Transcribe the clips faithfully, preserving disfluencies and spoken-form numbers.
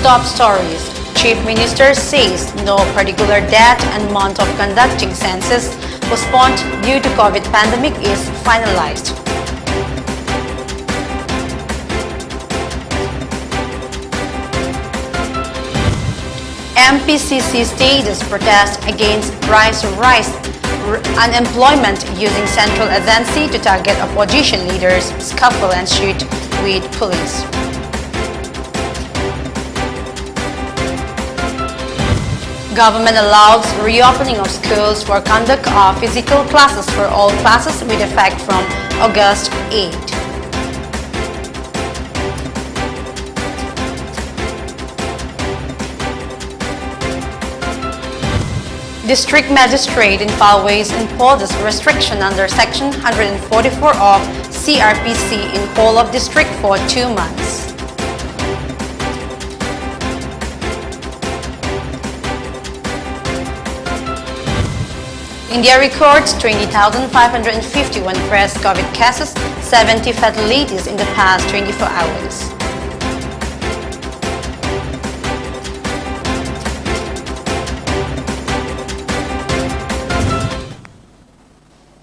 Top stories. Chief Minister says no particular date and month of conducting census postponed due to COVID pandemic is finalized. M P C C stages protest against rise of rise r- unemployment, using central agency to target opposition leaders, scuffle and shoot with police. Government allows reopening of schools for conduct of physical classes for all classes with effect from August eighth. District Magistrate in Imphal West imposes restriction under Section one forty-four of C R P C in whole of district for two months. India records twenty thousand five hundred fifty-one fresh COVID cases, seventy fatalities in the past twenty-four hours.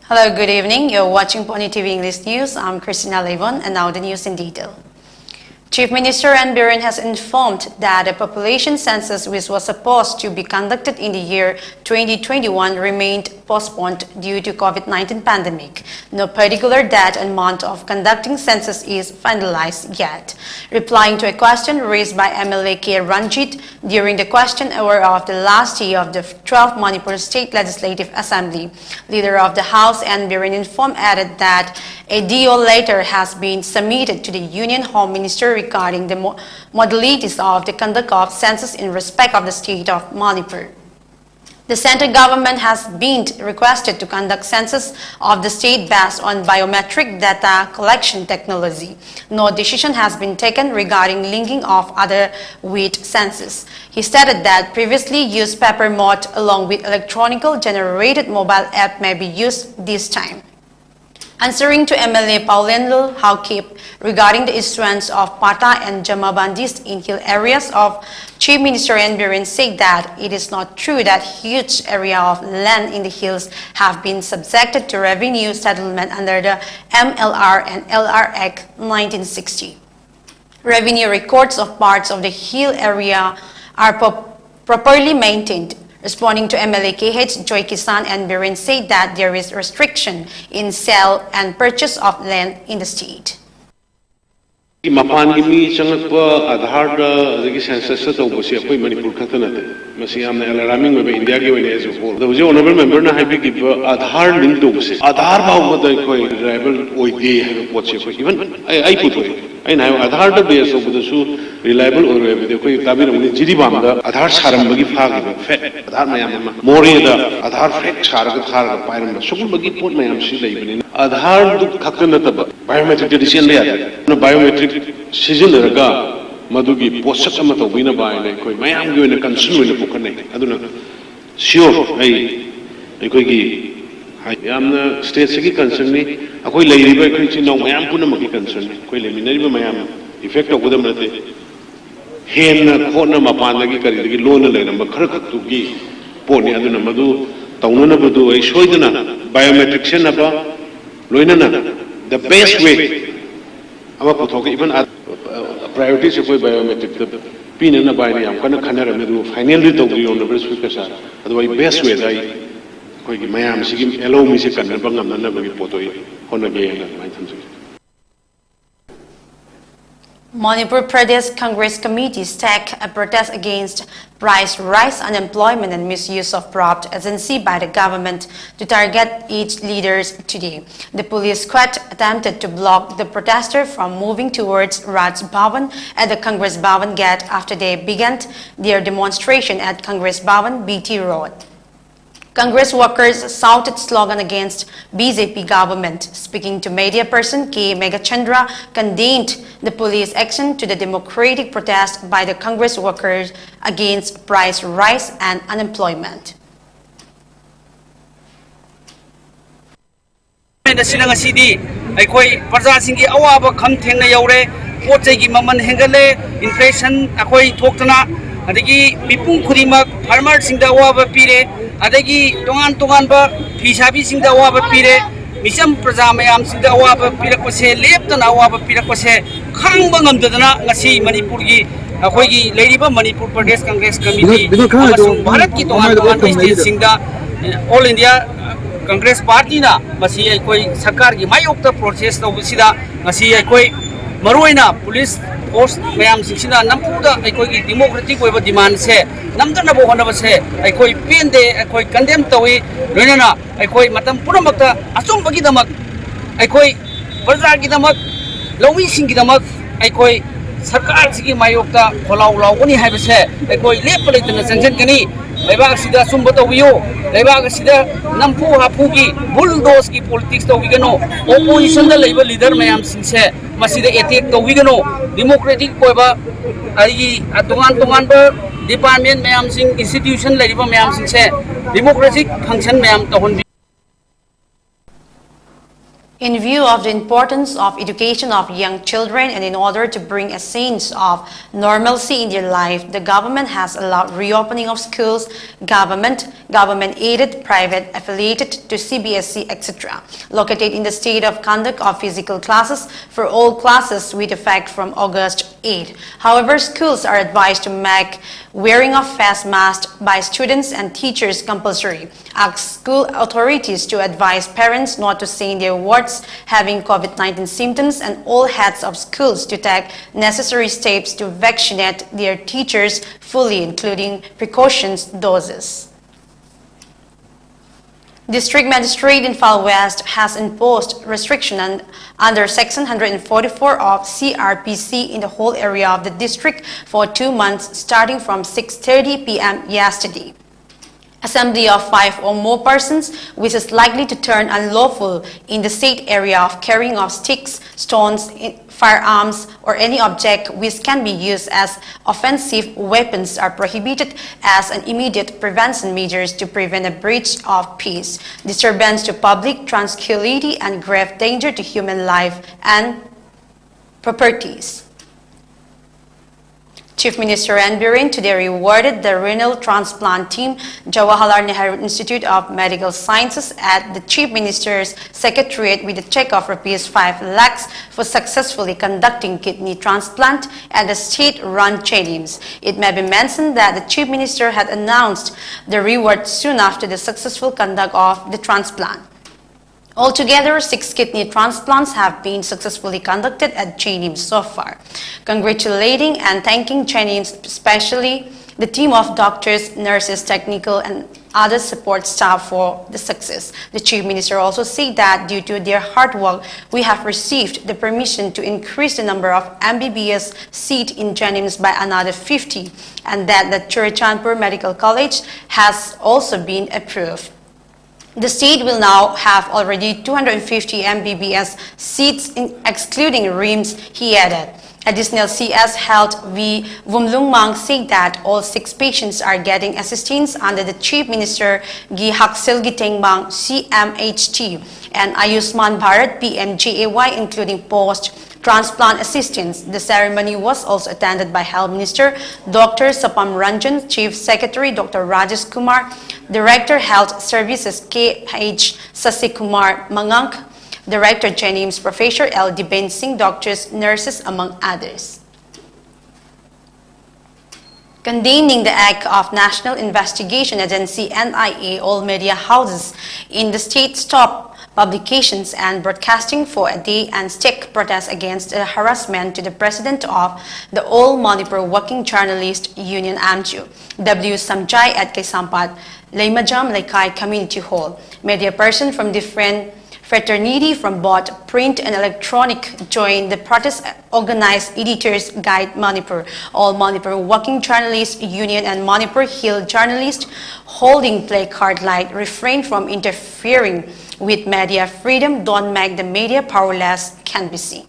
Hello, good evening. You're watching Pony T V English News. I'm Christina Levon, and now the news in detail. Chief Minister N Biren has informed that a population census which was supposed to be conducted in the year twenty twenty-one remained postponed due to COVID nineteen pandemic. No particular date and month of conducting census is finalized yet. Replying to a question raised by M L A K Ranjit during the question hour of the last day of the twelfth Manipur State Legislative Assembly, Leader of the House N Biren Phom added that a D O letter has been submitted to the Union Home Minister regarding the mo- modalities of the conduct of census in respect of the state of Manipur. The central government has been requested to conduct census of the state based on biometric data collection technology. No decision has been taken regarding linking of Aadhaar with census. He stated that previously used paper mode along with electronical generated mobile app may be used this time. Answering to M L A Paulendal Haokip regarding the issuance of patta and jamabandis in hill areas of, Chief Minister N Biren said that it is not true that huge area of land in the hills have been subjected to revenue settlement under the M L R and L R Act nineteen sixty. Revenue records of parts of the hill area are pro- properly maintained. Responding to M L A K H Joy Kisan, N Biren said that there is restriction in sale and purchase of land in the state. ꯃꯄꯥꯟꯒꯤ ꯃꯤ ꯆꯪꯂꯛꯄ ꯑꯥꯙꯥꯔꯗ ꯑꯗꯒꯤ ꯁꯦꯟꯁꯁꯇ ꯇꯧꯕꯁꯦ ꯑꯩꯈꯣꯏ ꯃꯅꯤꯄꯨꯔ ꯈꯛꯇ ꯅꯠꯇꯦ꯫ ꯃꯁꯤ ꯌꯥꯝꯅ ꯑꯦꯂꯥꯔꯃꯤꯡ ꯑꯣꯏꯕ ꯏꯟꯗꯤꯌꯥꯒꯤ ꯑꯣꯏꯅ ꯑꯦꯖ ꯑ ꯍꯣꯜ꯫ ꯑꯗꯣ ꯍꯧꯖꯤꯛ ꯑꯣꯅꯔꯦꯕꯜ ꯃꯦꯝꯕꯔꯅ ꯍꯥꯏꯕꯤꯈꯤꯕ ꯑꯥꯙꯥꯔ ꯂꯤꯡ ꯇꯧꯕꯁꯦ, ꯑꯥꯙꯥꯔ ꯐꯥꯎꯕꯗ ꯑꯩꯈꯣꯏ ꯔꯤꯂꯥꯏꯕꯜ ꯑꯣꯏꯗꯦ ꯍꯥꯏꯕ ꯄꯣꯠꯁꯦ ꯑꯩꯈꯣꯏ ꯏꯚꯟ ꯑꯩ ꯑꯩ ꯄꯨꯊꯣꯛꯑꯦ꯫ ꯑꯩꯅ ꯍꯥꯏꯕ ꯑꯥꯙꯥꯔꯗ ꯕꯦꯁ ꯇꯧꯕꯗꯁꯨ ꯔꯤꯂꯥꯏꯕꯜ ꯑꯣꯏꯔꯣꯏ ꯍꯥꯏꯕꯗꯤ ꯑꯩꯈꯣꯏ ꯇꯥꯕꯤꯔꯝꯒꯅꯤ, ꯖꯤꯔꯤꯕꯥꯝꯗ ꯑꯥꯙꯥꯔ ꯁꯥꯔꯝꯕꯒꯤ ꯐꯥꯈꯤꯕ ꯐꯦꯛ ꯑꯥꯙꯥꯔ ꯃꯌꯥꯝ ꯑꯃ, ꯃꯣꯔꯦꯗ ꯑꯥꯙꯥꯔ ꯐꯦꯛ ꯁꯥꯔꯒ ꯊꯥꯔꯒ ꯄꯥꯏꯔꯝꯕ ꯁꯤꯒꯨꯝꯕꯒꯤ ꯄꯣꯠ ꯃꯌꯥꯝꯁꯤ ꯂꯩꯕꯅꯤꯅ ꯑꯥꯙꯥꯔꯗꯨ ꯈꯛꯇ ꯅꯠꯇꯕ ꯕꯥꯏꯑꯣꯃꯦꯇ꯭ꯔꯤꯛꯇꯗꯤ ꯆꯦꯟꯕ ꯌꯥꯗꯦ꯫ ꯑꯗꯨꯅ ꯕꯥꯏꯑꯣꯃꯦꯇ꯭ꯔꯤꯛ ꯁꯤꯖꯤꯟꯅꯔꯒ ꯃꯗꯨꯒꯤ ꯄꯣꯠꯁꯛ ꯑꯃ ꯇꯧꯕꯤꯅꯕ ꯍꯥꯏꯅ ꯑꯩꯈꯣꯏ ꯃꯌꯥꯝꯒꯤ ꯑꯣꯏꯅ ꯀꯟꯁꯔꯟ ꯑꯣꯏꯅ ꯄꯨꯈꯠꯅꯩ꯫ ꯑꯗꯨꯅ ꯁꯤꯌꯣꯔ ꯑꯩ ꯑꯩꯈꯣꯏꯒꯤ ꯌꯥꯝꯅ ꯁ꯭ꯇꯦꯠꯁꯤꯒꯤ ꯀꯟꯁꯔꯟꯅꯤ, ꯑꯩꯈꯣꯏ ꯂꯩꯔꯤꯕ ꯑꯩꯈꯣꯏ ꯏꯆꯤꯟ ꯏꯅꯥꯎ ꯃꯌꯥꯝ ꯄꯨꯝꯅꯃꯛꯀꯤ ꯀꯟꯁꯔꯟꯅꯤ꯫ ꯑꯩꯈꯣꯏ ꯂꯩꯃꯤꯟꯅꯔꯤꯕ ꯃꯌꯥꯝ ꯏꯐꯦꯛ ꯇꯧꯒꯗꯕ ꯅꯠꯇꯦ꯫ ꯍꯦꯟꯅ ꯈꯣꯠꯅ ꯃꯄꯥꯟꯗꯒꯤ ꯀꯔꯤꯗꯒꯤ ꯂꯣꯟꯅ ꯂꯩꯔꯝꯕ ꯈꯔ ꯈꯛꯇꯨꯒꯤ ꯄꯣꯠꯅꯤ꯫ ꯑꯗꯨꯅ ꯃꯗꯨ ꯇꯧꯅꯅꯕꯗꯨ ꯑꯩ ꯁꯣꯏꯗꯅ ꯕꯥꯏꯑꯣꯃꯦꯇ꯭ꯔꯤꯛ ꯁꯤꯖꯤꯟꯅꯕ, ꯂꯣꯏꯅꯅ the best way ꯑꯃ ꯄꯨꯊꯣꯛꯀꯦ꯫ ꯏꯚꯟ ꯄ꯭ꯔꯥꯏꯌꯣꯔꯤꯇꯤꯁꯦ ꯑꯩꯈꯣꯏ ꯕꯥꯏꯑꯣꯃꯦꯇ꯭ꯔꯤꯛꯇ ꯄꯤꯅꯅꯕ ꯍꯥꯏꯅ ꯌꯥꯝ ꯀꯟꯅ ꯈꯟꯅꯔꯝꯃꯤ, ꯑꯗꯨꯕꯨ ꯐꯥꯏꯅꯦꯜꯗꯤ ꯇꯧꯗ꯭ꯔꯤ ꯑꯣꯅꯔꯦꯕꯜ ꯁ꯭ꯄꯤꯀꯔ ꯁꯥꯔ꯫ ꯑꯗꯨꯕꯨ ꯑꯩ ꯕꯦꯁ ꯋꯦꯗ ꯑꯩ ꯑꯩꯈꯣꯏꯒꯤ ꯃꯌꯥꯝꯁꯤꯒꯤ ꯑꯦꯂꯣꯃꯤꯁꯦ ꯀꯟꯅꯕ ꯉꯝꯅꯅꯕꯒꯤ ꯄꯣꯠꯇꯣ ꯑꯩ ꯍꯣꯠꯅꯒꯦꯅ ꯑꯗꯨꯃꯥꯏꯅ ꯊꯝꯖꯒꯦ꯫ Manipur Pradesh Congress Committee staged a protest against price rise, unemployment and misuse of prompt agency by the government to target its leaders today. The police squad attempted to block the protester from moving towards Raj Bhavan at the Congress Bhavan gate after they began their demonstration at Congress Bhavan B T Road. Congress workers shouted slogan against B J P government. Speaking to media person K Meghachandra condemned the police action to the democratic protest by the Congress workers against price rise and unemployment. ꯑꯁꯤꯅ ꯉꯁꯤꯗꯤ ꯑꯩꯈꯣꯏ ꯄ꯭ꯔꯖꯥꯁꯤꯡꯒꯤ ꯑꯋꯥꯕ ꯈꯝ ꯊꯦꯡꯅ ꯌꯧꯔꯦ꯫ ꯄꯣꯠ ꯆꯩꯒꯤ ꯃꯃꯜ ꯍꯦꯟꯒꯠꯂꯦ, inflation ꯑꯩꯈꯣꯏ ꯊꯣꯛꯇꯅ, ꯑꯗꯒꯤ ꯃꯤꯄꯨꯝ ꯈꯨꯗꯤꯡꯃꯛ ꯐꯥꯔꯃꯔꯁꯤꯡꯗ ꯑꯋꯥꯕ ꯄꯤꯔꯦ, ꯑꯗꯒꯤ ꯇꯣꯉꯥꯟ ꯇꯣꯉꯥꯟꯕ ꯐꯤ ꯁꯥꯕꯤꯁꯤꯡꯗ ꯑꯋꯥꯕ ꯄꯤꯔꯦ, ꯃꯤꯆꯝ ꯄ꯭ꯔꯖꯥ ꯃꯌꯥꯝꯁꯤꯡꯗ ꯑꯋꯥꯕ ꯄꯤꯔꯛꯄꯁꯦ, ꯂꯦꯞꯇꯅ ꯑꯋꯥꯕ ꯄꯤꯔꯛꯄꯁꯦ ꯈꯥꯡꯕ ꯉꯝꯗꯗꯅ ꯉꯁꯤ ꯃꯅꯤꯄꯨꯔꯒꯤ, ꯑꯩꯈꯣꯏꯒꯤ ꯂꯩꯔꯤꯕ ꯃꯅꯤꯄꯨꯔ ꯄ꯭ꯔꯗꯦꯁ ꯀꯪꯒ꯭ꯔꯦꯁ ꯀꯃꯤꯇꯤ ꯑꯃꯁꯨꯡ ꯚꯥꯔꯠꯀꯤ ꯇꯣꯉꯥꯟ ꯇꯣꯉꯥꯟꯕ ꯁ꯭ꯇꯦꯠꯁꯤꯡꯗ ꯑꯣꯜ ꯏꯟꯗꯤꯌꯥ ꯀꯪꯒ꯭ꯔꯦꯁ ꯄꯥꯔꯇꯤꯅ ꯃꯁꯤ ꯑꯩꯈꯣꯏ ꯁꯔꯀꯥꯔꯒꯤ ꯃꯥꯌꯣꯛꯇ ꯄ꯭ꯔꯣꯇꯦꯁ ꯇꯧꯕꯁꯤꯗ ꯉꯁꯤ ꯑꯩꯈꯣꯏ ꯃꯔꯨꯑꯣꯏꯅ ꯄꯨꯂꯤꯁ ꯐꯣꯔꯁ ꯃꯌꯥꯝꯁꯤꯡꯁꯤꯅ ꯅꯝꯐꯨꯗ ꯑꯩꯈꯣꯏꯒꯤ ꯗꯤꯃꯣꯀ꯭ꯔꯦꯇꯤꯛ ꯑꯣꯏꯕ ꯗꯤꯃꯥꯟꯁꯦ ꯅꯝꯊꯅꯕ ꯍꯣꯠꯅꯕꯁꯦ ꯑꯩꯈꯣꯏ ꯄꯦꯟꯗꯦ, ꯑꯩꯈꯣꯏ ꯀꯟꯗꯦꯝ ꯇꯧꯏ꯫ ꯂꯣꯏꯅꯅ ꯑꯩꯈꯣꯏ ꯃꯇꯝ ꯄꯨꯝꯅꯃꯛꯇ ꯑꯆꯨꯝꯕꯒꯤꯗꯃꯛ, ꯑꯩꯈꯣꯏ ꯄ꯭ꯔꯖꯥꯒꯤꯗꯃꯛ, ꯂꯧꯃꯤꯁꯤꯡꯒꯤꯗꯃꯛ ꯑꯩꯈꯣꯏ ꯁꯔꯀꯥꯔꯁꯤꯒꯤ ꯃꯥꯌꯣꯛꯇ ꯈꯣꯜꯂꯥꯎ ꯂꯥꯎꯒꯅꯤ ꯍꯥꯏꯕꯁꯦ ꯑꯩꯈꯣꯏ ꯂꯦꯞꯄ ꯂꯩꯇꯅ ꯆꯪꯁꯤꯟꯒꯅꯤ꯫ ꯂꯩꯕꯥꯛ ꯑꯁꯤꯗ ꯑꯆꯨꯝꯕ ꯇꯧꯕꯤꯌꯨ꯫ ꯂꯩꯕꯥꯛ ꯑꯁꯤꯗ ꯅꯝꯐꯨ ꯍꯥꯐꯨꯒꯤ ꯕꯨꯜꯗꯣꯖꯀꯤ ꯄꯣꯂꯤꯇꯤꯛꯁ ꯇꯧꯕꯤꯒꯅꯨ꯫ ꯑꯣꯄꯣꯖꯤꯁꯟꯗ ꯂꯩꯕ ꯂꯤꯗꯔ ꯃꯌꯥꯝꯁꯤꯡꯁꯦ ꯃꯁꯤꯗ ꯑꯦꯇꯦꯛ ꯇꯧꯕꯤꯒꯅꯨ꯫ ꯗꯤꯃꯣꯀ꯭ꯔꯦꯇꯤꯛ ꯑꯣꯏꯕ ꯑꯩꯒꯤ ꯇꯣꯉꯥꯟ ꯇꯣꯉꯥꯟꯕ ꯗꯤꯄꯥꯔꯠꯃꯦꯟ ꯃꯌꯥꯝꯁꯤꯡ, ꯏꯟꯁꯇꯤꯇ꯭ꯌꯨꯁꯟ ꯂꯩꯔꯤꯕ ꯃꯌꯥꯝꯁꯤꯡꯁꯦ ꯗꯤꯃꯣꯀ꯭ꯔꯦꯇꯤꯛ ꯐꯪꯁꯟ ꯃꯌꯥꯝ ꯇꯧꯍꯟꯕꯤꯌꯨ꯫ In view of the importance of education of young children and in order to bring a sense of normalcy in their life, the government has allowed reopening of schools, government, government-aided, private, affiliated to C B S E, et cetera, located in the state of conduct of physical classes for all classes with effect from August eighth. However, schools are advised to make wearing of face masks by students and teachers compulsory. Ask school authorities to advise parents not to send their wards having COVID nineteen symptoms and all heads of schools to take necessary steps to vaccinate their teachers fully, including precautions doses. District Magistrate in Imphal West has imposed restriction un- under Section one forty-four of C R P C in the whole area of the district for two months, starting from six thirty p m yesterday. Assembly of five or more persons which is likely to turn unlawful in the said area of carrying of sticks, stones, i- firearms, or any object which can be used as offensive weapons are prohibited as an immediate prevention measures to prevent a breach of peace, disturbance to public tranquility, and grave danger to human life and properties. Chief Minister N Biren today rewarded the renal transplant team, Jawaharlal Nehru Institute of Medical Sciences, at the Chief Minister's Secretariat with a check of rupees five lakhs for successfully conducting kidney transplant at the state-run JNIMS. It may be mentioned that the Chief Minister had announced the reward soon after the successful conduct of the transplant. Altogether, six kidney transplants have been successfully conducted at JNIMS so far. Congratulating and thanking JNIMS, especially the team of doctors, nurses, technical, and other support staff for the success. The Chief Minister also said that due to their hard work, we have received the permission to increase the number of M B B S seat in JNIMS by another fifty, and that the Churachandpur Medical College has also been approved. The state will now have already two hundred fifty M B B S seats, in, excluding RIMS, he added. Additional C S Health V Vumlungmang said that all six patients are getting assistance under the Chief Minister Gi Haksil Gitengbang C M H T and Ayushman Bharat P M G A Y, including post transplant assistance. The ceremony was also attended by Health Minister Doctor Sapam Ranjan, Chief Secretary Doctor Rajesh Kumar, Director Health Services K H Sasikumar Mangank, Director JNIMS Professor L Diben Singh, doctors, nurses, among others. Condemning the act of National Investigation Agency, N I A, all media houses in the state stop publications and broadcasting for a day and stick protest against a harassment to the president of the All Manipur Working Journalist Union, AMJU, W Samjai, at Kaisampat Leimajam Leikai Community Hall. Media person from different fraternity from both print and electronic joined the protest organized Editors Guild Manipur. All Manipur Working Journalists Union and Manipur Hill Journalists holding placard like "Refrain from interfering with media freedom, don't make the media powerless" can be seen.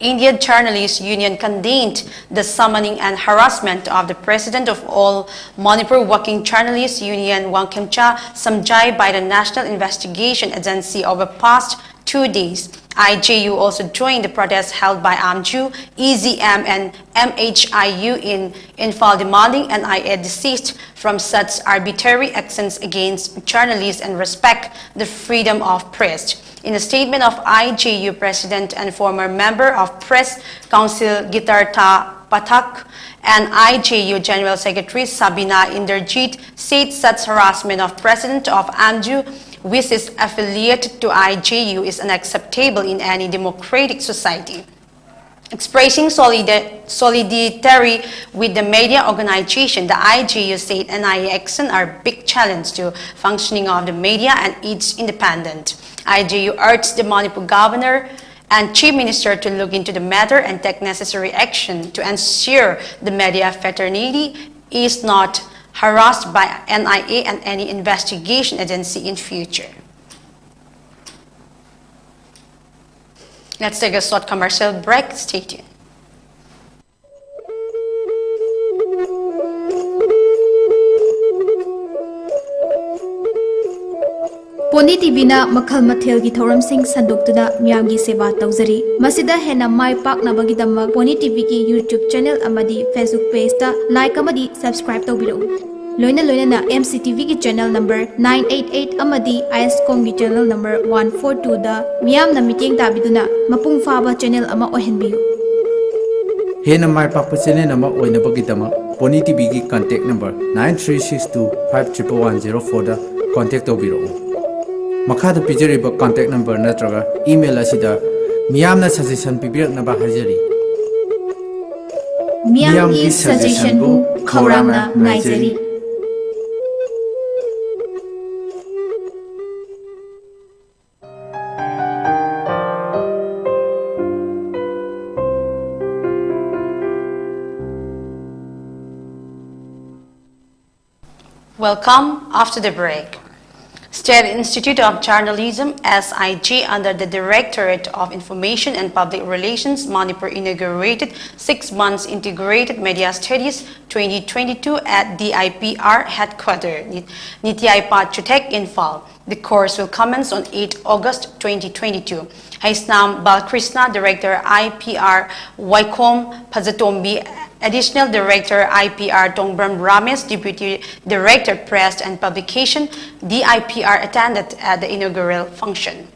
India Journalists Union condemned the summoning and harassment of the president of All Manipur Working Journalists Union, Wangkhemcha Somjai, by the National Investigation Agency over past two days. I J U also joined the protest held by AMJU, E Z M, and M H I U in Imphal, demanding N I A desist from such arbitrary actions against journalists and respect the freedom of press. In a statement of I J U President and former member of Press Council Gitartha Pathak and I J U General Secretary Sabina Inderjit said such harassment of President of AMJU, which is affiliated to I J U, is unacceptable in any democratic society. Expressing solida- solidarity with the media organization, the I J U said N I A action are big challenge to functioning of the media and its independent. I J U urged the Manipur governor and chief minister to look into the matter and take necessary action to ensure the media fraternity is not harassed by N I A and any investigation agency in future. Let's take a short commercial break. Stay tuned. Poni ꯇꯤꯚꯤꯅ ꯃꯈꯜ ꯃꯊꯦꯜꯒꯤ ꯊꯧꯔꯝꯁꯤꯡ ꯁꯟꯗꯣꯛꯇꯨꯅ ꯃꯤꯌꯥꯝꯒꯤ ꯁꯦꯕꯥ ꯇꯧꯖꯔꯤ꯫ ꯃꯁꯤꯗ ꯍꯦꯟꯅ ꯃꯥꯏ ꯄꯥꯛꯅꯕꯒꯤꯗꯃꯛ ꯄꯣꯅꯤ ꯇꯤꯚꯤꯒꯤ YouTube channel ꯑꯃꯗꯤ Facebook pageꯇ like ꯑꯃꯗꯤ subscribe ꯇꯧꯕꯤꯔꯛꯎ꯫ ꯂꯣꯏꯅ ꯂꯣꯏꯅꯅ M C T Vꯒꯤ channel number nine eight eight ꯑꯃꯗꯤ ISCOMꯒꯤ channel number one four twoꯗ ꯃꯤꯌꯥꯝꯅ ꯃꯤꯠꯌꯦꯡ ꯇꯥꯕꯤꯗꯨꯅ ꯃꯄꯨꯡ ꯐꯥꯕ channel ꯑꯃ ꯑꯣꯏꯍꯟꯕꯤꯌꯨ꯫ ꯍꯦꯟꯅ ꯃꯥꯏ ꯄꯥꯛꯄ channel ꯑꯃ ꯑꯣꯏꯅꯕꯒꯤꯗꯃꯛ pony ꯇꯤꯚꯤꯒꯤ contact number nine three six two five triple one zero fourꯗ contact ꯇꯧꯕꯤꯔꯛꯎ꯫ ꯃꯈꯥꯗ ꯄꯤꯖꯔꯤꯕ contact number ꯅꯠꯇ꯭ꯔꯒ email ꯑꯁꯤꯗ ꯃꯤꯌꯥꯝꯅ suggestion ꯄꯤꯕꯤꯔꯛꯅꯕ ꯍꯥꯏꯖꯔꯤ꯫ ꯃꯤꯌꯥꯝꯒꯤ suggestionꯕꯨ ꯈꯧꯔꯥꯡꯅ ꯉꯥꯏꯖꯔꯤ꯫ Welcome after the break. State Institute of Journalism, S I J, under the Directorate of Information and Public Relations, Manipur inaugurated six months integrated media studies twenty twenty-two at D I P R headquarters, Nit- Nitya Ipat Chuthek, Imphal. The course will commence on eighth August twenty twenty-two. Haisnam Balkrishna, Director I P R, Waikhom Phajatombi, Additional Director I P R, Tongbram Ramesh, Deputy Director Press and Publication, D I P R, attended at the inaugural function.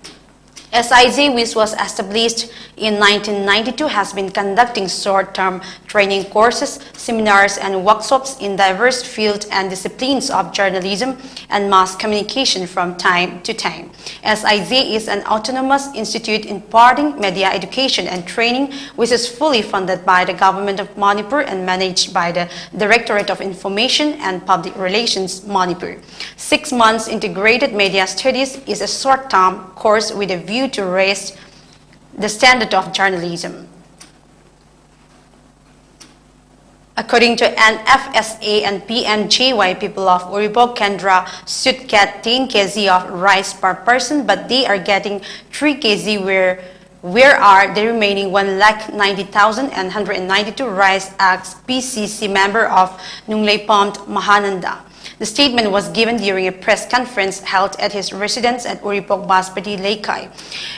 S I J, which was established in nineteen ninety-two, has been conducting short-term training courses, seminars, and workshops in diverse fields and disciplines of journalism and mass communication from time to time. S I J is an autonomous institute imparting media education and training, which is fully funded by the Government of Manipur and managed by the Directorate of Information and Public Relations, Manipur. Six months integrated media studies is a short-term course with a view to raise the standard of journalism. According to N F S A and P M J Y, people of Uripok Kendra should get ten K G of rice per person, but they are getting three K G. Where, where are the remaining one lakh ninety thousand and hundred ninety-two rice, asks P C C member of Nungleipom, Mahananda. The statement was given during a press conference held at his residence at Uripok Baspati Leikai.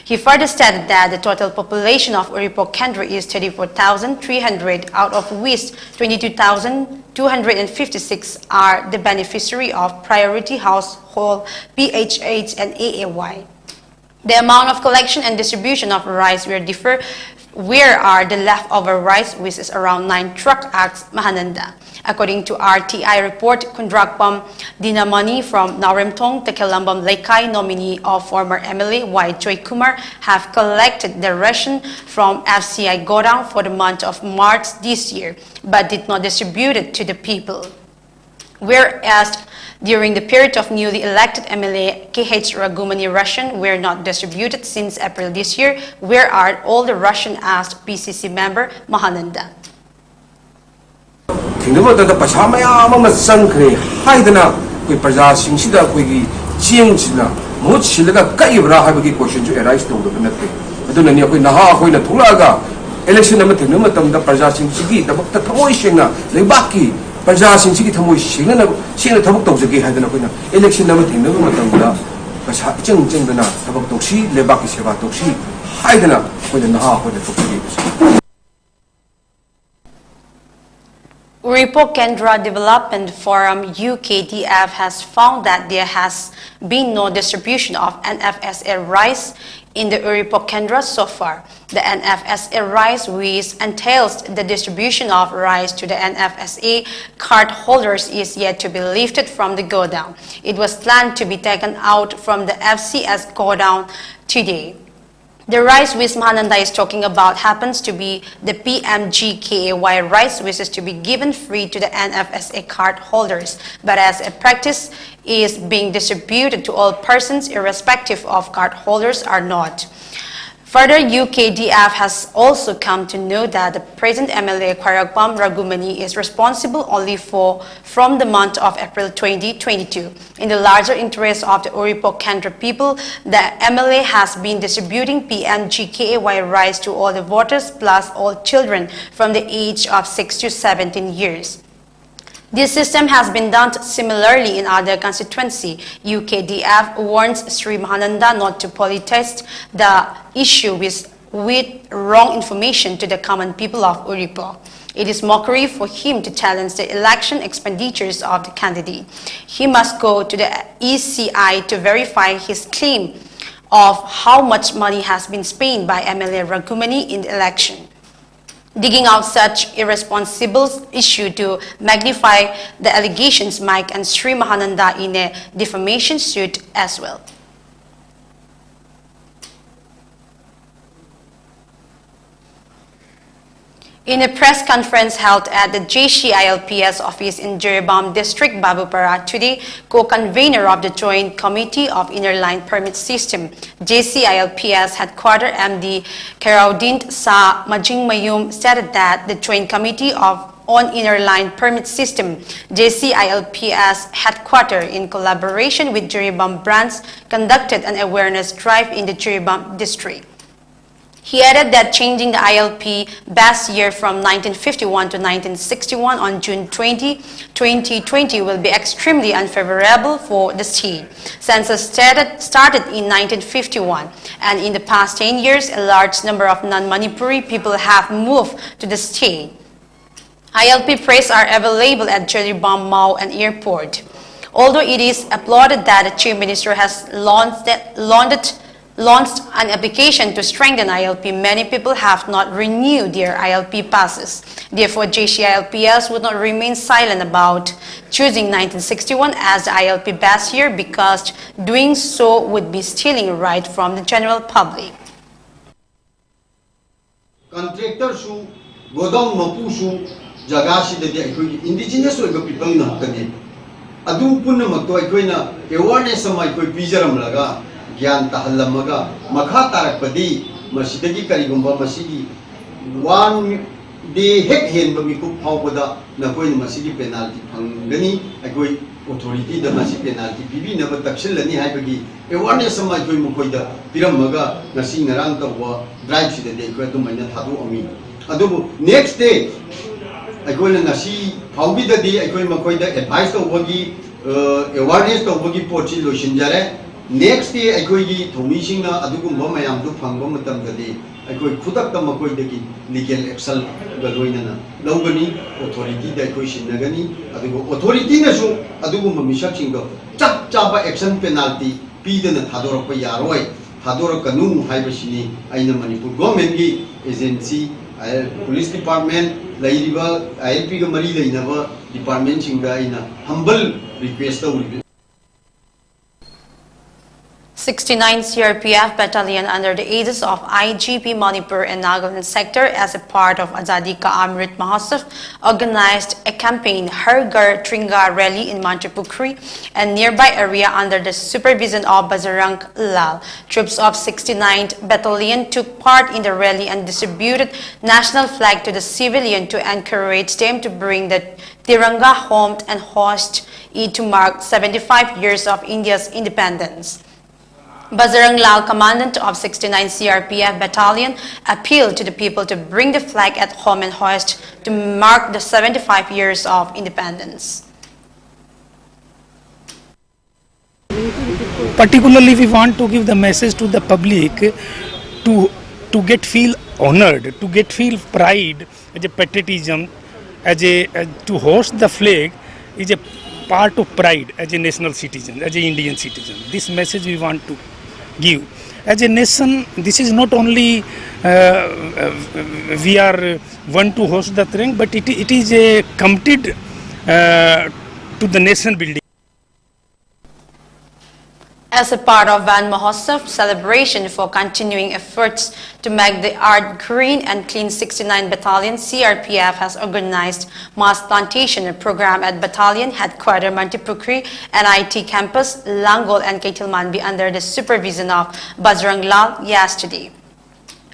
He further stated that the total population of Uripok Kendra is thirty-four thousand three hundred, out of which twenty-two thousand two hundred fifty-six are the beneficiary of Priority Household, P H H, and A A Y. The amount of collection and distribution of rice will differ. Where are the leftover rice, which is around nine truck, asks Mahananda. According to R T I report, Kundrakpam Dinamani from Naoremthong, Takhelambam Leikai, nominee of former M L A Y Joy Kumar, have collected the ration from F C I godown for the month of March this year, but did not distribute it to the people. Whereas during the period of newly elected M L A K H Raghumani, ration were not distributed since April this year. Where are all the ration, asked P C C member Mahananda. ꯊꯦꯡꯅꯕ ꯃꯇꯝꯗ ꯄꯩꯁꯥ ꯃꯌꯥꯝ ꯑꯃ ꯆꯪꯈ꯭ꯔꯦ ꯍꯥꯏꯗꯅ ꯑꯩꯈꯣꯏ ꯄ꯭ꯔꯖꯥꯁꯤꯡꯁꯤꯗ ꯑꯩꯈꯣꯏꯒꯤ ꯆꯦꯡꯁꯤꯅ ꯃꯍꯨꯠ ꯁꯤꯜꯂꯒ ꯀꯛꯏꯕ꯭ꯔꯥ ꯍꯥꯏꯕꯒꯤ ꯀꯣꯏꯁꯟꯁꯨ ꯑꯦꯔꯥꯏꯁ ꯇꯧꯗꯕ ꯅꯠꯇꯦ꯫ ꯑꯗꯨꯅꯅꯤ ꯑꯩꯈꯣꯏ ꯅꯍꯥ ꯑꯩꯈꯣꯏꯅ ꯊꯣꯛꯂꯛꯑꯒ ꯏꯂꯦꯛꯁꯟ ꯑꯃ ꯊꯦꯡꯅꯕ ꯃꯇꯝꯗ ꯄ꯭ꯔꯖꯥꯁꯤꯡꯁꯤꯒꯤꯗꯃꯛꯇ ꯊꯃꯣꯏ ꯁꯦꯡꯅ, ꯂꯩꯕꯥꯛꯀꯤ ꯄ꯭ꯔꯖꯥꯁꯤꯡꯁꯤꯒꯤ ꯊꯃꯣꯏ ꯁꯦꯡꯅꯅꯕ, ꯁꯦꯡꯅ ꯊꯕꯛ ꯇꯧꯖꯒꯦ ꯍꯥꯏꯗꯅ ꯑꯩꯈꯣꯏꯅ ꯏꯂꯦꯛꯁꯟ ꯑꯃ ꯊꯦꯡꯅꯕ ꯃꯇꯝꯗ ꯄꯩꯁꯥ ꯏꯆꯪ ꯆꯪꯗꯅ ꯊꯕꯛ ꯇꯧꯁꯤ, ꯂꯩꯕꯥꯛꯀꯤ ꯁꯦꯕꯥ ꯇꯧꯁꯤ ꯍꯥꯏꯗꯅ ꯑꯩꯈꯣꯏꯅ ꯅꯍꯥ ꯑꯩꯈꯣꯏꯅ ꯊꯣꯛꯆꯔꯤꯕꯁꯤ꯫ Uripok Kendra Development Forum, U K D F, has found that there has been no distribution of N F S A rice in the Uripok Kendra so far. The N F S A rice, which entails the distribution of rice to the N F S A card holders, is yet to be lifted from the godown. It was planned to be taken out from the F C S godown today. The rice which Mahananda is talking about happens to be the P M G K A Y rice, which is to be given free to the N F S A card holders, but as a practice is being distributed to all persons irrespective of card holders or not. Further, U K D F has also come to know that the present M L A Khwarakpam Raghumani is responsible only for from the month of April twenty twenty-two. In the larger interest of the Uripok Kendra people, the M L A has been distributing P M G K A Y rice to all the voters plus all children from the age of six to seventeen years. This system has been done similarly in other constituency. U K D F warns Sri Mahananda not to politicize the issue with, with wrong information to the common people of Uripok. It is mockery for him to challenge the election expenditures of the candidate. He must go to the E C I to verify his claim of how much money has been spent by M L A Raghumani in the election. Digging out such irresponsible issue to magnify the allegations might end Sri Mahananda in a defamation suit as well. In a press conference held at the J C I L P S office in Jiribam District, Babupara today, co-convener of the Joint Committee of Inner Line Permit System, J C I L P S headquarter M D Keraudin Sa Majingmayum stated that the Joint Committee of on Inner Line Permit System, J C I L P S headquarter, in collaboration with Jiribam branch, conducted an awareness drive in the Jiribam district. He added that changing the I L P best year from nineteen fifty-one to nineteen sixty-one on June twenty, twenty twenty will be extremely unfavorable for the state. Census started, started in nineteen fifty-one, and in the past ten years, a large number of non-Manipuri people have moved to the state. I L P press are available at Jiribam Mall and airport. Although it is applauded that the Chief Minister has launched, launched, launched an application to strengthen I L P, many people have not renewed their I L P passes. Therefore, J C I L P S would not remain silent about choosing nineteen sixty-one as the I L P best year, because doing so would be stealing right from the general public. Contractorꯁꯨ, godown ꯃꯄꯨꯁꯨ, ꯖꯒꯥꯁꯤꯗꯗꯤ ꯑꯩꯈꯣꯏꯒꯤ indigenous ꯑꯣꯏꯕ people ꯉꯥꯛꯇꯅꯤ꯫ ꯑꯗꯨ ꯄꯨꯝꯅꯃꯛꯇꯣ ꯑꯩꯈꯣꯏꯅ awareness ꯑꯃ ꯑꯩꯈꯣꯏ ꯄꯤꯖꯔꯝꯂꯒ, ꯒ꯭ꯌꯥꯟ ꯇꯥꯍꯜꯂꯝꯃꯒ, ꯃꯈꯥ ꯇꯥꯔꯛꯄꯗꯤ ꯃꯁꯤꯗꯒꯤ ꯀꯔꯤꯒꯨꯝꯕ ꯃꯁꯤꯒꯤ one day ꯍꯦꯛ ꯍꯦꯟꯕ ꯃꯤꯀꯨꯞ ꯐꯥꯎꯕꯗ ꯅꯈꯣꯏꯅ ꯃꯁꯤꯒꯤ penalty ꯐꯪꯒꯅꯤ꯫ ꯑꯩꯈꯣꯏ authorityꯗ ꯃꯁꯤ penalty ꯄꯤꯕꯤꯅꯕ ꯇꯛꯁꯤꯜꯂꯅꯤ ꯍꯥꯏꯕꯒꯤ awareness ꯑꯃ ꯑꯩꯈꯣꯏ ꯃꯈꯣꯏꯗ ꯄꯤꯔꯝꯃꯒ, ꯉꯁꯤ ꯉꯔꯥꯡ ꯇꯧꯕ driveꯁꯤꯗꯗꯤ ꯑꯩꯈꯣꯏ ꯑꯗꯨꯃꯥꯏꯅ ꯊꯥꯗꯣꯛꯑꯝꯃꯤ꯫ ꯑꯗꯨꯕꯨ next day ꯑꯩꯈꯣꯏꯅ ꯉꯁꯤ ꯐꯥꯎꯒꯤꯗꯗꯤ ꯑꯩꯈꯣꯏ ꯃꯈꯣꯏꯗ advice ꯇꯧꯕꯒꯤ, ꯑ, awareness ꯇꯧꯕꯒꯤ ꯄꯣꯠꯁꯤ ꯂꯣꯏꯁꯤꯟꯖꯔꯦ꯫ Next day ꯑꯩꯈꯣꯏꯒꯤ ꯊꯧꯃꯤꯁꯤꯡꯅ ꯑꯗꯨꯒꯨꯝꯕ ꯃꯌꯥꯝꯗꯨ ꯐꯪꯕ ꯃꯇꯝꯗꯗꯤ ꯑꯩꯈꯣꯏ ꯈꯨꯗꯛꯇ ꯃꯈꯣꯏꯗꯒꯤ legal actionꯒ ꯂꯣꯏꯅꯅ ꯂꯧꯒꯅꯤ, authorityꯗ ꯑꯩꯈꯣꯏ ꯁꯤꯟꯅꯒꯅꯤ꯫ ꯑꯗꯨꯒ authorityꯅꯁꯨ ꯑꯗꯨꯒꯨꯝꯕ ꯃꯤꯁꯛꯁꯤꯡꯗꯣ ꯆꯞ ꯆꯥꯕ action penalty ꯄꯤꯗꯅ ꯊꯥꯗꯣꯔꯛꯄ ꯌꯥꯔꯣꯏ, ꯊꯥꯗꯣꯔꯛꯀꯅꯨ ꯍꯥꯏꯕꯁꯤꯅꯤ ꯑꯩꯅ ꯃꯅꯤꯄꯨꯔ governmentꯀꯤ agency, police department, ꯂꯩꯔꯤꯕ ILPꯒ ꯃꯔꯤ ꯂꯩꯅꯕ departmentꯁꯤꯡꯗ ꯑꯩꯅ humble request ꯇꯧꯔꯤꯕ꯫ Sixty-nine C R P F battalion under the aegis of I G P Manipur and Nagaland sector as a part of Azadi Ka Amrit Mahotsav organized a campaign Har Ghar Tiringa rally in Mantripukhri and nearby area under the supervision of Bajrang Lal. Troops of sixty-ninth Battalion took part in the rally and distributed national flag to the civilian to encourage them to bring the Tiranga home and hoist it to mark seventy-five years of India's independence. Bajrang Lal, commandant of sixty-nine C R P F battalion, appealed to the people to bring the flag at home and hoist to mark the seventy-five years of independence. Particularly, we want to give the message to the public to to get feel honored, to get feel pride as a patriotism, as a as to host the flag is a part of pride as a national citizen, as a Indian citizen. This message we want to give. As a nation, this is not only uh, uh, we are one to host the thing, but it, it is a committed uh, to the nation building. As a part of Van Mahotsav celebration for continuing efforts to make the earth green and clean, sixty-nine Battalion C R P F has organized mass plantation program at battalion headquarters Mantripukhri, N I T campus, Langol and Keithelmanbi under the supervision of Bajrang Lal yesterday.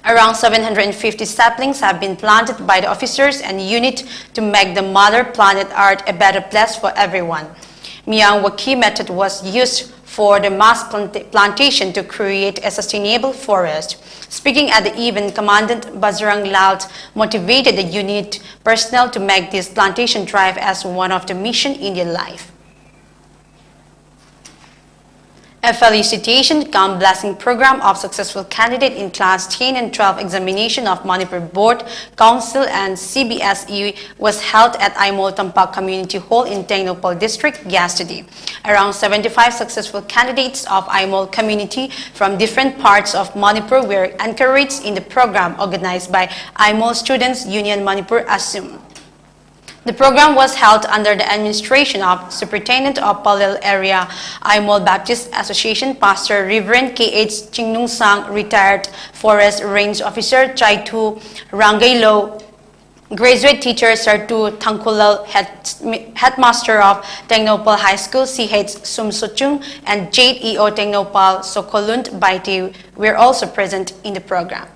Around seven hundred fifty saplings have been planted by the officers and unit to make the mother planet Earth a better place for everyone. Miyawaki method was used for the mass plant- plantation to create a sustainable forest. Speaking at the event, Commandant Bajrang Lal motivated the unit personnel to make this plantation drive as one of the mission in their life. A felicitation cum blessing program of successful candidate in class ten and twelve examination of Manipur Board, Council and C B S E was held at Aimol Tampak Community Hall in Tengnoupal District yesterday. Around seventy-five successful candidates of Aimol community from different parts of Manipur were encouraged in the program organized by Aimol Students Union Manipur, ASUM. The program was held under the administration of Superintendent of Palel Area, Aimol Baptist Association Pastor Reverend K H Chingnungsang, retired Forest Range Officer Chaithu Rangeilo, graduate teacher Sartu Thangkhulal, head, headmaster of Tengnoupal High School C H Sumsochung, and Jade E O Tengnoupal Sokolund Baite were also present in the program.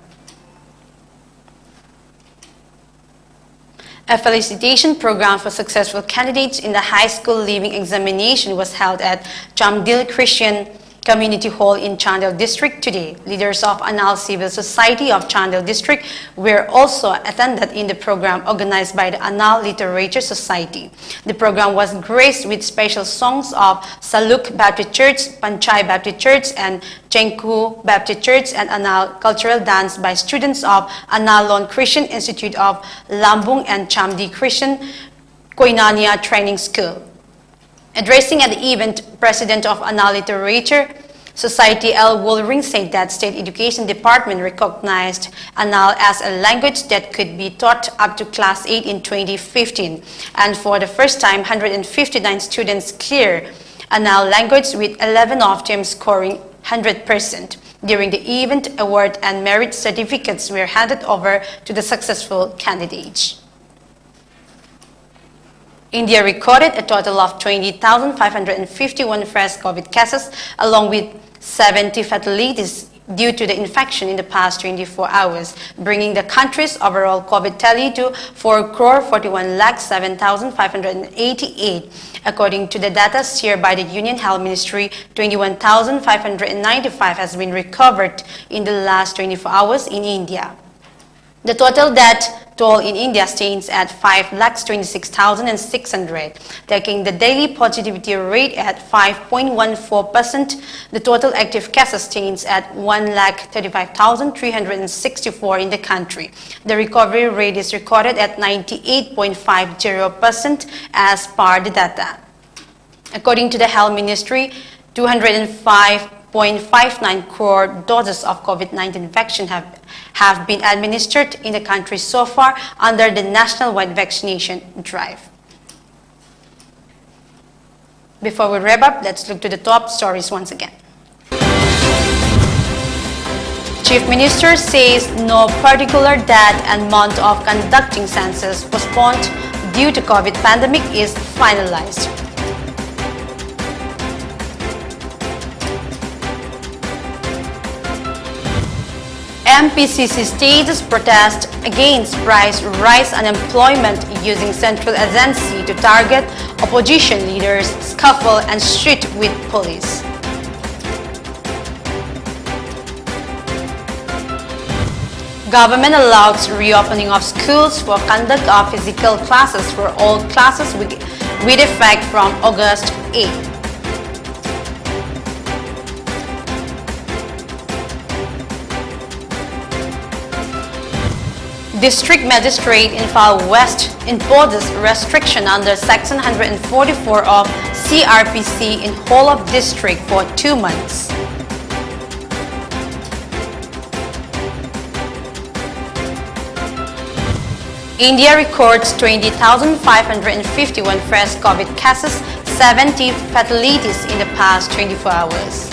A felicitation program for successful candidates in the high school leaving examination was held at Chamdil Christian Community Hall in Chandel District today. Leaders of Anal Civil Society of Chandel District were also attended in the program organized by the Anal Literature Society. The program was graced with special songs of Saluk Baptist Church, Panchai Baptist Church, and Chengku Baptist Church and Anal cultural dance by students of Analon Christian Institute of Lambung and Chamdi Christian Koinonia Training School. Addressing at the event, President of Anal Literature Society L Wolring said that State Education Department recognized Anal as a language that could be taught up to class eight in twenty fifteen, and for the first time, one hundred fifty-nine students clear Anal language, with eleven of them scoring one hundred percent. During the event, award and merit certificates were handed over to the successful candidates. India recorded a total of twenty thousand five hundred fifty-one fresh COVID cases, along with seventy fatalities due to the infection in the past twenty-four hours, bringing the country's overall COVID tally to four crore forty-one lakh seven thousand five hundred eighty-eight. According to the data shared by the Union Health Ministry, twenty-one thousand five hundred ninety-five has been recovered in the last twenty-four hours in India. The total death toll in India stands at five lakhs twenty-six thousand six hundred, taking the daily positivity rate at five point one four percent. The total active cases stands at one lakh thirty-five thousand three hundred sixty-four in the country. The recovery rate is recorded at ninety-eight point five zero percent as per the data. According to the Health Ministry, two hundred five point five nine crore doses of COVID nineteen vaccine have, have been administered in the country so far under the nationwide vaccination drive. Before we wrap up, let's look to the top stories once again. Chief Minister says no particular date and month of conducting census postponed due to COVID pandemic is finalized. M P C C stages protest against price rise, unemployment using central agency to target opposition leaders, scuffle and street with police. Government allows reopening of schools for conduct of physical classes for all classes with, with effect from August eighth. District Magistrate Imphal West imposes restriction under Section one forty-four of C R P C in whole of district for two months. India records twenty thousand five hundred fifty-one fresh COVID cases, seventy fatalities in the past twenty-four hours.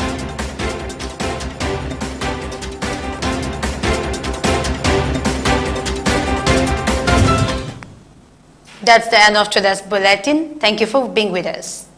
That's the end of today's bulletin. Thank you for being with us.